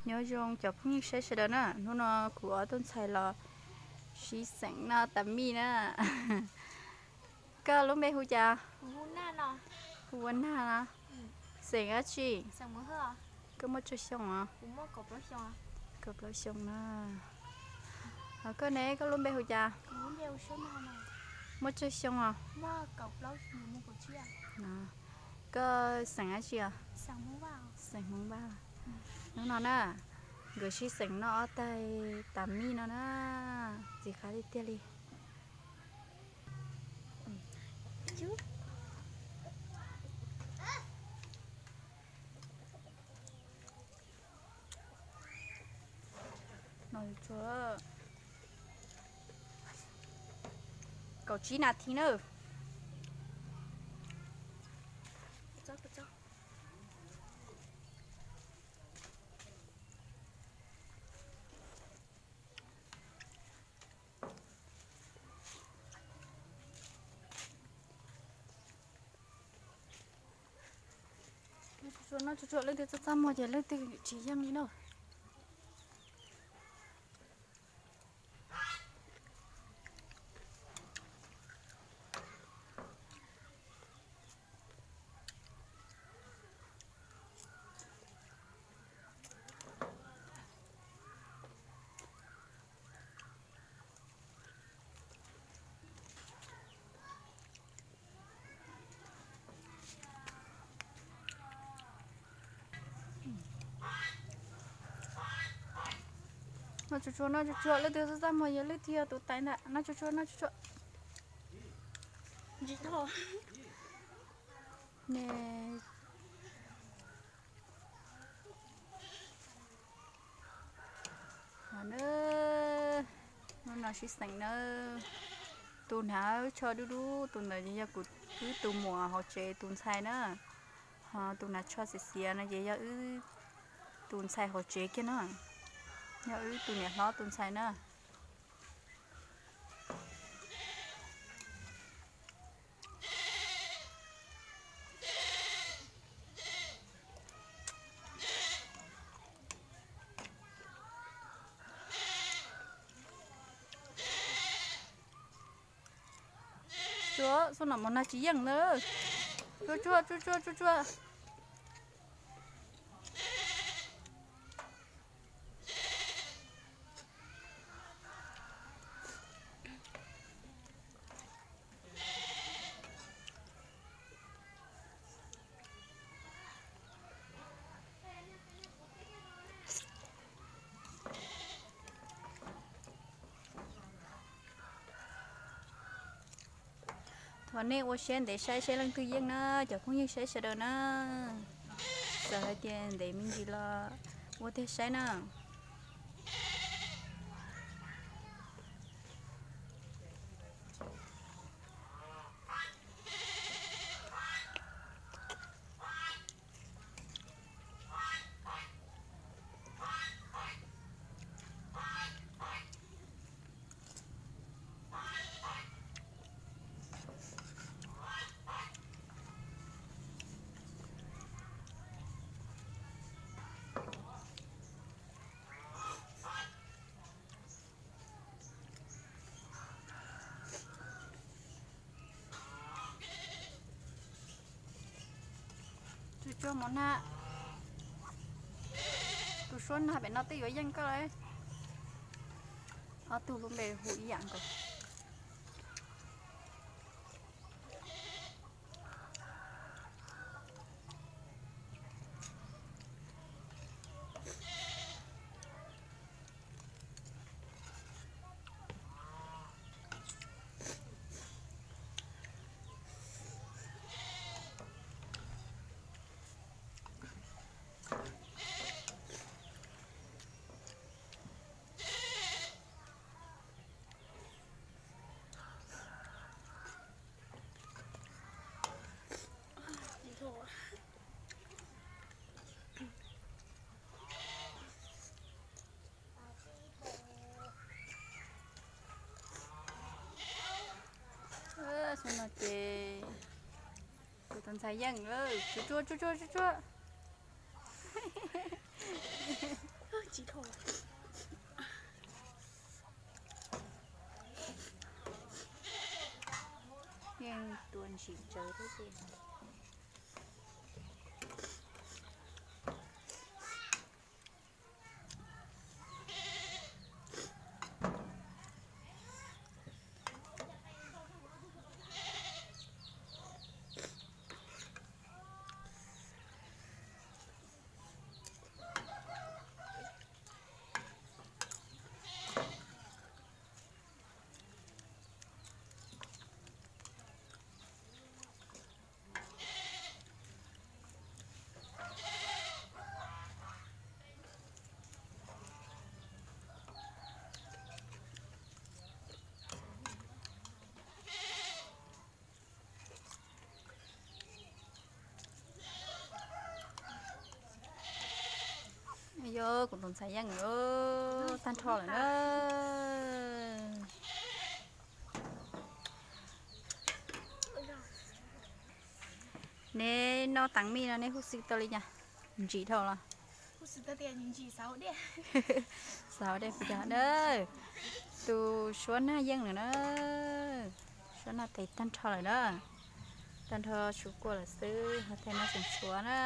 Nyob zoo cov phooj ywg saib sawv daws na, hnub no kuv ob tug ntxhais los sib xeem noj tas mij na. Koj lub npe hu cas? Hu ua Nag no. Xeem dab tsi? Koj muaj tsawg xyoo os? Kaum plaub xyoo na. Ho koj ne, koj lub npe hu cas? Muaj tsawg xyoo os? Koj xeem dab tsi os? Xeem Hmoob Vaj. Hnub no na, nkawd sib xeem noj ob tais tas mij no na, ntxim qab tiag tiag li. Kaum tsib nas this na. Noj tsuag tsuag, leej twg txaj txaj muag ces leej twg tsis yeej li na. Noj tsuag tsuag, noj tsuag tsuag, leej twg txaj txaj muag yog leej twg yog tus tais ntag. Noj tsuag tsuag, noj tsuag tsuag. Hnub no sib xeem na, tus hnav tsho dub dub tus ntawd yog kuv wb tus muam hauv tsev tus ntxhais na, ho tus hnav tsho xiav xiav no ces yog wb tus ntxhais hauv tsev kiag na, yog wb tus niam hlob tus ntxhais na. Tsuag, xub no mos nag tsis yeej lawm. Tsuag tsuag tsuag tsuag tsuag tsuag. Thov nej ua siab ntev saib seb leej twg yeej na, cov phooj ywg saib sawv daws na. Txawm hais tias ntev me ntsis los ua tiag saib na. Tsuag tsuag mos nag, tus suab nag pem no twb yuav yeej koj lawm. Ob tug lub npe hu ib yam nkaus. Xyoo no ces kuv tus ntxhais yeej, tsuag tsuag tsuag tsuag tsuag tsuag. Tsis tsawv thiab ces. Yog kuv tus ntxhais yeej tag nrho lawm na. Neb noj teev mij no neb huj xwm tau li cas? Ntsim dhau los? Xav dej puas yog na? Tus suab nag yeej lawm na. Suab nag tes tag nrho lawm na. Tag nrho suv kua lawm xwb, ho tej no tseem tshuav na.